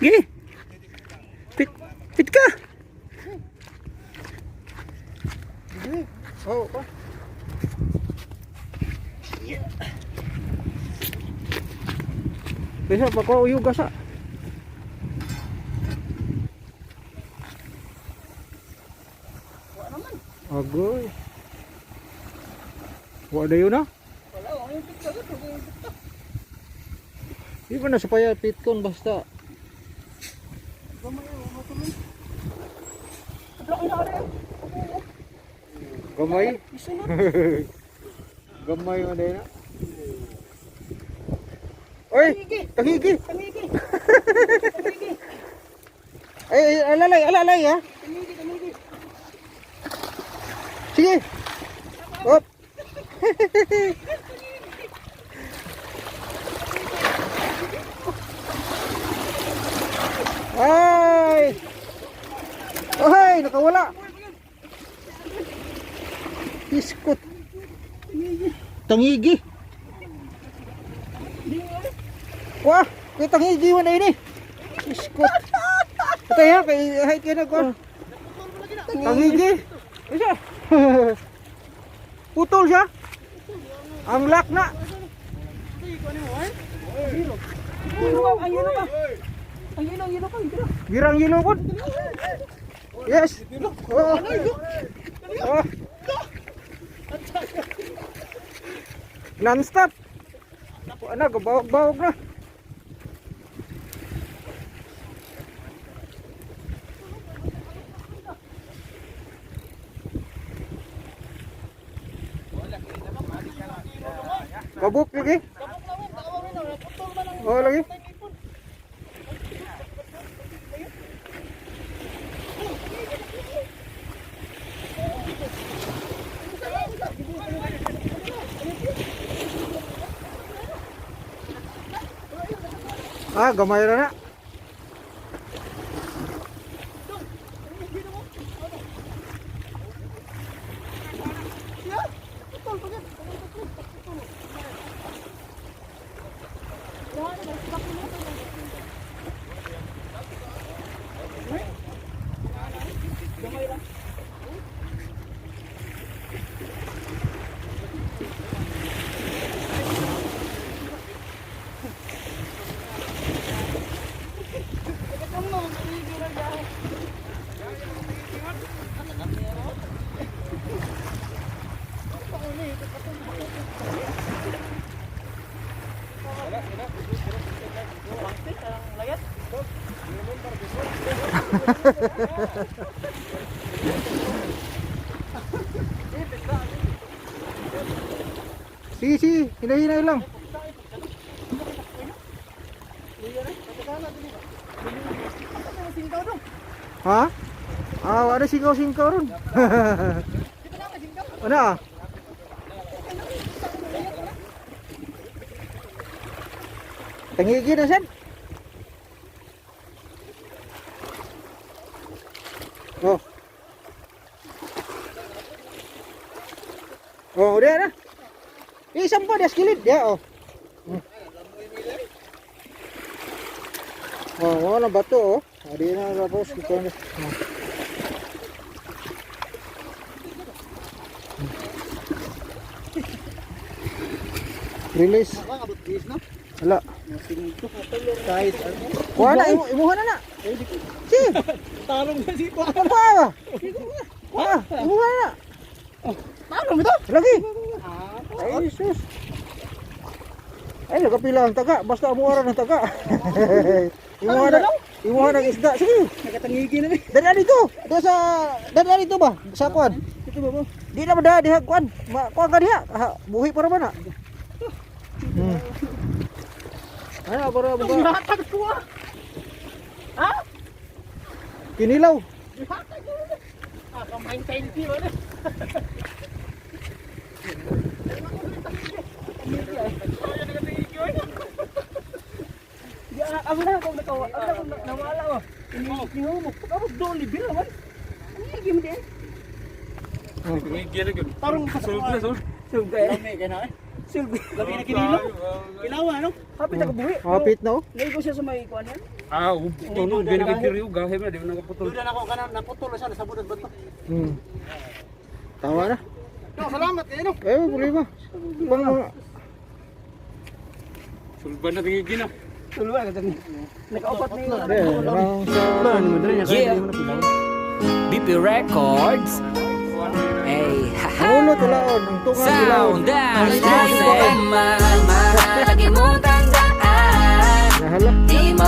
Gi. Pit, pit ka. Oh, pa. Bisa pa ko uyog asa. Agoy. Wa na yun ah. Wala, wala yung pit ka. Di ba na sa paya pitkon basta. Gamay. Gamay man din na. Oy, tangigi. Tangigi. Ay, ay, alalay, alalay ha. Tangigi, tangigi. Sige. Op. Ay! Ay, nakawala. Iskot. Tangigi. Wah, kay tangigi man ini. Iskot. Patay ha, kay hay kay nagkuan. Tangigi. Isa. Putol siya. Ang lock na. Ang yelo pa. Ang yelo, ang yelo pa. Birang yelo kon. Yes. Oh. Oh. Non-stop. Ano, gabawag-bawag na. Kabuk lagi. Oh lagi. Ah, gamay ra na. Sige, sige, hinay-hinay lang. Ha? Ah, wala singkaw-singkaw ron. Ano ah? Tangigi na sen. Oh. Oh, udah na. Isang pa, das kilid. Ya, oh. Oh, wala bato oh. Adi na tapos ito na. Oh. Release. Wala. Kahit ano. Wala na, imuha na na. Sige. Tarong na si Kwa. Ano pa ba? Wala, imuha na. Tarong ito? Lagi. Ay, sus. Ay, nagapila ang taga. Basta amuha ra ng taga. Imuha na, imuha ng isda. Sige. Nakatangigi na eh. Dali dito. Dito sa dali dito ba? Sa kuan. Ito ba ba? Di na ba da diha kuan? Ma kuan ka diha. Ha, buhi para ba na? Ano para ba? Hatag ko ah. Ha? Kinilaw. Hatag ko. Ah, kamain tayo ba na? Di anak ako na akong nakawa. Ako na akong nawala oh. Ini mo. Ako doli bira man. Ano mo din? Gila gyud. Tarong Sulod na sulod. Sulod eh. Silbi. Labi na kinilo. Kilawa no? Hapit na kabuhi. Hapit na oh. Naigo siya sa may kuan yan. Ah, tunog gani kay Kiryu, gahe na di na nakaputol. Duda na ako kanang naputol na siya sa budot bato. Tawa na. No, salamat kayo no. Eh, problema. Pang mga Sulban na tingin gina. Tulwa ka tani. Nakaupat na yun. Eh, ang sa Yeah. BP Records. Hey, Ang ulo tulaon, ang tunga tulaon. Sound Dash Mahal, lagi mong tandaan. Nahala. Di mo